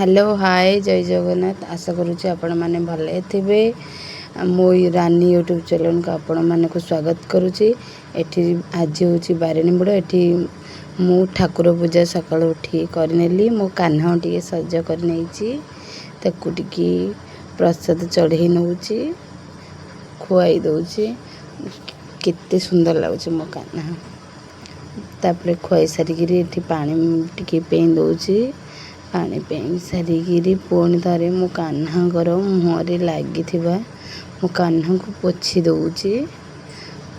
Hello, ହାଏ, ଜୟ ଜଗନ୍ନାଥ। ଆଶା କରୁଛି ଆପଣମାନେ ଭଲରେ ଥିବେ। ମୁଁ ରାନୀ ୟୁଟ୍ୟୁବ୍ ଚ୍ୟାନେଲ୍କୁ ଆପଣମାନଙ୍କୁ ସ୍ୱାଗତ କରୁଛି। ଏଠି ଆଜି ହେଉଛି ବାରିଣୀ ବୁଡ଼। ଏଠି ମୁଁ ଠାକୁର ପୂଜା ସକାଳୁ ଉଠି କରିନେଲି। ମୋ କାହ୍ନା ଟିକେ ସଜ କରିନେଇଛି। ତାକୁ ଟିକେ ପ୍ରସାଦ ଚଢ଼େଇ ନେଉଛି, ଖୁଆଇ ଦେଉଛି। କେତେ ସୁନ୍ଦର ଲାଗୁଛି ମୋ କାହ୍ନା। ତାପରେ ଖୁଆଇ ସାରିକିରି ଏଠି ପାଣି ଟିକେ ପେଇ ଦେଉଛି। ପାଣି ପେଇ ସାରିକିରି ପୁଣି ଥରେ ମୋ କାହ୍ନାଙ୍କର ମୁହଁରେ ଲାଗିଥିବା ମୋ କାହ୍ନାକୁ ପୋଛି ଦେଉଛି।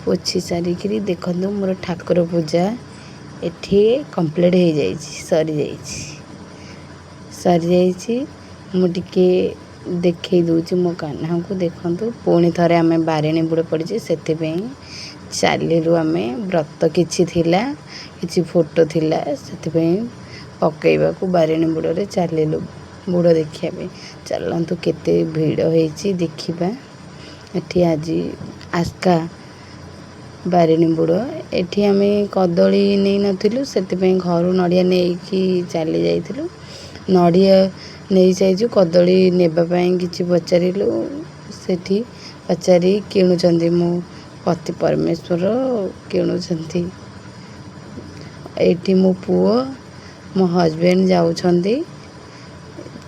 ପୋଛି ସାରିକିରି ଦେଖନ୍ତୁ, ମୋର ଠାକୁର ପୂଜା ଏଠି କମ୍ପ୍ଲିଟ୍ ହେଇଯାଇଛି, ସରିଯାଇଛି, ସରିଯାଇଛି। ମୁଁ ଟିକେ ଦେଖେଇ ଦେଉଛି ମୋ କାହ୍ନାକୁ, ଦେଖନ୍ତୁ। ପୁଣି ଥରେ ଆମେ ବାରିଣୀ ବୁଡ଼ ପଡ଼ିଛି, ସେଥିପାଇଁ ଚାଲିଲୁ ଆମେ। ବ୍ରତ କିଛି ଥିଲା, କିଛି ଫଟୋ ଥିଲା, ସେଥିପାଇଁ ପକେଇବାକୁ ବାରିଣୀ ବୁଡ଼ରେ ଚାଲିଲୁ ବୁଡ଼ ଦେଖିବା ପାଇଁ। ଚାଲନ୍ତୁ, କେତେ ଭିଡ଼ ହେଇଛି ଦେଖିବା। ଏଠି ଆଜି ଆସ୍କା ବାରିଣୀ ବୁଡ଼। ଏଠି ଆମେ କଦଳୀ ନେଇନଥିଲୁ, ସେଥିପାଇଁ ଘରୁ ନଡ଼ିଆ ନେଇକି ଚାଲି ଯାଇଥିଲୁ। ନଡ଼ିଆ ନେଇଯାଇଛୁ, କଦଳୀ ନେବା ପାଇଁ କିଛି ପଚାରିଲୁ। ସେଠି ପଚାରି କିଣୁଛନ୍ତି, ମୋ ପତି ପରମେଶ୍ୱର କିଣୁଛନ୍ତି। ଏଇଠି ମୋ ପୁଅ, ମୋ ହଜବେଣ୍ଡ ଯାଉଛନ୍ତି।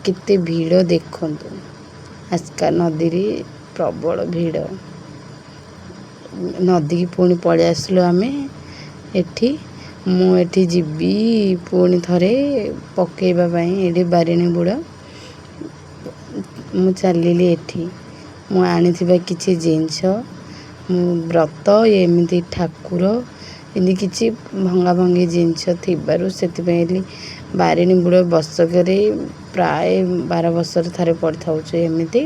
କେତେ ଭିଡ଼ ଦେଖନ୍ତୁ। ଆସ୍କା ନଦୀରେ ପ୍ରବଳ ଭିଡ଼। ନଦୀକି ପୁଣି ପଳେଇ ଆସିଲୁ ଆମେ। ଏଠି ମୁଁ ଏଠି ଯିବି ପୁଣି ଥରେ ପକେଇବା ପାଇଁ ଏଠି ବାରିଣୀ ବୁଡ଼। ମୁଁ ଚାଲିଲି। ଏଠି ମୁଁ ଆଣିଥିବା କିଛି ଜିନିଷ, ମୁଁ ବ୍ରତ, ଏମିତି ଠାକୁର, ଏମିତି କିଛି ଭଙ୍ଗା ଭଙ୍ଗି ଜିନିଷ ଥିବାରୁ ସେଥିପାଇଁ ବାରିଣୀ ବୁଡ଼ ବର୍ଷକରେ ପ୍ରାୟ 12 ବର୍ଷରେ ଥରେ ପଡ଼ିଥାଉଛି। ଏମିତି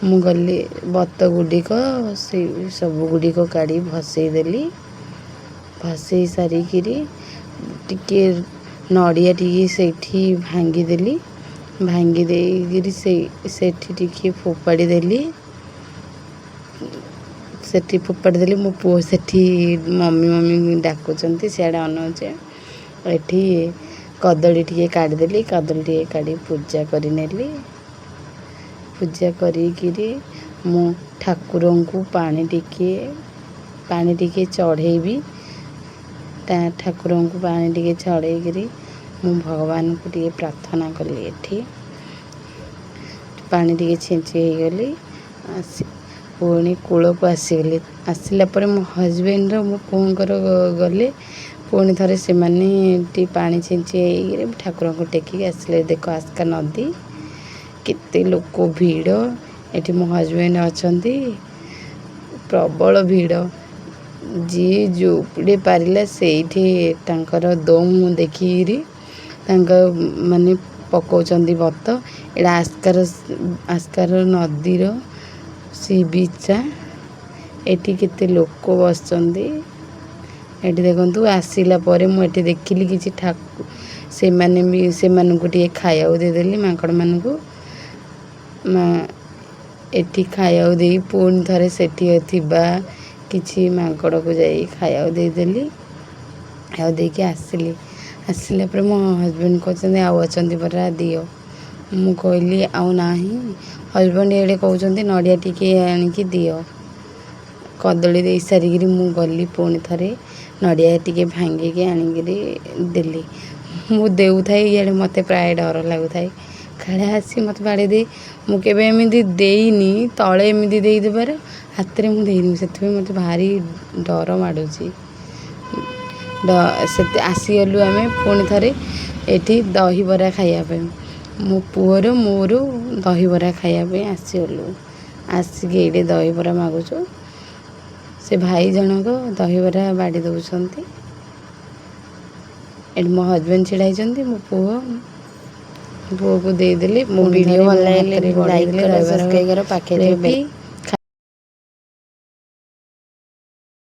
ମୁଁ ଗଲି, ବ୍ରତ ଗୁଡ଼ିକ ସେ ସବୁ ଗୁଡ଼ିକ କାଢ଼ି ଭସେଇ ଦେଲି। ଭସେଇ ସାରିକିରି ଟିକେ ନଡ଼ିଆ ଟିକେ ସେଇଠି ଭାଙ୍ଗିଦେଲି। ଭାଙ୍ଗି ଦେଇକିରି ସେଇ ସେଠି ଟିକେ ଫୋପାଡ଼ି ଦେଲି। ସେଠି ଫୋପାଡ଼ି ଦେଲି। ମୋ ପୁଅ ସେଠି ମମି ମମି ଡାକୁଛନ୍ତି, ସିଆଡ଼େ ଅନଉଛି। ଏଠି କଦଳୀ ଟିକେ କାଢ଼ିଦେଲି। କଦଳୀ ଟିକେ କାଢ଼ି ପୂଜା କରିନେଲି। ପୂଜା କରିକିରି ମୁଁ ଠାକୁରଙ୍କୁ ପାଣି ଟିକେ ଚଢ଼େଇବି। ଠାକୁରଙ୍କୁ ପାଣି ଟିକେ ଚଢ଼େଇକିରି ମୁଁ ଭଗବାନଙ୍କୁ ଟିକେ ପ୍ରାର୍ଥନା କଲି। ଏଠି ପାଣି ଟିକେ ଛିଞ୍ଚି ହେଇଗଲି। ଆସି ପୁଣି କୂଳକୁ ଆସିଗଲି। ଆସିଲା ପରେ ମୋ ହଜବେଣ୍ଡର ମୋ ପୁଅଙ୍କର ଗଲେ। ପୁଣି ଥରେ ସେମାନେ ଟିକେ ପାଣି ଛିଞ୍ଚି ହେଇକିରି ଠାକୁରଙ୍କୁ ଟେକିକି ଆସିଲେ। ଦେଖ, ଆସ୍କା ନଦୀ, କେତେ ଲୋକ ଭିଡ଼। ଏଠି ମୋ ହଜବେଣ୍ଡ ଅଛନ୍ତି। ପ୍ରବଳ ଭିଡ଼। ଯିଏ ଯେଉଁଠି ପାରିଲା ସେଇଠି ତାଙ୍କର ଦମ୍ ଦେଖିକିରି ତାଙ୍କ ମାନେ ପକାଉଛନ୍ତି ବ୍ରତ। ଏଇଟା ଆସ୍କାର ନଦୀର ସି ବିଚ୍ଟା। ଏଠି କେତେ ଲୋକ ବସିଛନ୍ତି। ଏଠି ଦେଖନ୍ତୁ, ଆସିଲା ପରେ ମୁଁ ଏଠି ଦେଖିଲି କିଛି ଠାକୁ ସେମାନେ ବି, ସେମାନଙ୍କୁ ଟିକେ ଖାଇବାକୁ ଦେଇଦେଲି ମାଙ୍କଡ଼ମାନଙ୍କୁ। ଏଠି ଖାଇବାକୁ ଦେଇ ପୁଣି ଥରେ ସେଠି ଥିବା କିଛି ମାଙ୍କଡ଼କୁ ଯାଇ ଖାଇବାକୁ ଦେଇଦେଲି। ଖାଇବାକୁ ଦେଇକି ଆସିଲି। ଆସିଲା ପରେ ମୋ ହଜବେଣ୍ଡ କହୁଛନ୍ତି, ଆଉ ଅଛନ୍ତି ପରା, ଦିଅ। ମୁଁ କହିଲି, ଆଉ ନାହିଁ। ହଜବେଣ୍ଡ ଏଇଡ଼େ କହୁଛନ୍ତି, ନଡ଼ିଆ ଟିକେ ଆଣିକି ଦିଅ। କଦଳୀ ଦେଇ ସାରିକିରି ମୁଁ ଗଲି, ପୁଣି ଥରେ ନଡ଼ିଆ ଟିକେ ଭାଙ୍ଗିକି ଆଣିକିରି ଦେଲି। ମୁଁ ଦେଉଥାଏ, ଇଆଡ଼େ ମୋତେ ପ୍ରାୟ ଡର ଲାଗୁଥାଏ, କାଳେ ଆସି ମୋତେ ବାଡ଼େଇ ଦେଇ। ମୁଁ କେବେ ଏମିତି ଦେଇନି, ତଳେ ଏମିତି ଦେଇଦେବାର, ହାତରେ ମୁଁ ଦେଇନି। ସେଥିପାଇଁ ମୋତେ ଭାରି ଡର ମାଡ଼ୁଛି। ସେତେ ଆସିଗଲୁ ଆମେ ପୁଣି ଥରେ ଏଠି ଦହିବରା ଖାଇବା ପାଇଁ। ମୋ ପୁଅର ମୋର ଦହିବରା ଖାଇବା ପାଇଁ ଆସିଗଲୁ। ଆସିକି ଏଇଠି ଦହିବରା ମାଗୁଛୁ। ସେ ଭାଇ ଜଣକ ଦହିବରା ବାଢ଼ି ଦେଉଛନ୍ତି। ଏଠି ମୋ ହଜବେଣ୍ଡ ଛିଡ଼ା ହେଇଛନ୍ତି। ମୋ ପୁଅକୁ ଦେଇଦେଲି। ମୋ ପୁଣି ଭିଡ଼ିଓ ଥରେ ଭଲ ମୋ ଲାଗିଲେ ହାତରେ ଲାଇକ୍ ବଢ଼େଇଦେଲେ କର, ଦହିବରା ସବସ୍କ୍ରାଇବ୍ କର, ପାଖରେ ଥିବା ପ୍ଲେଟ୍ଟି।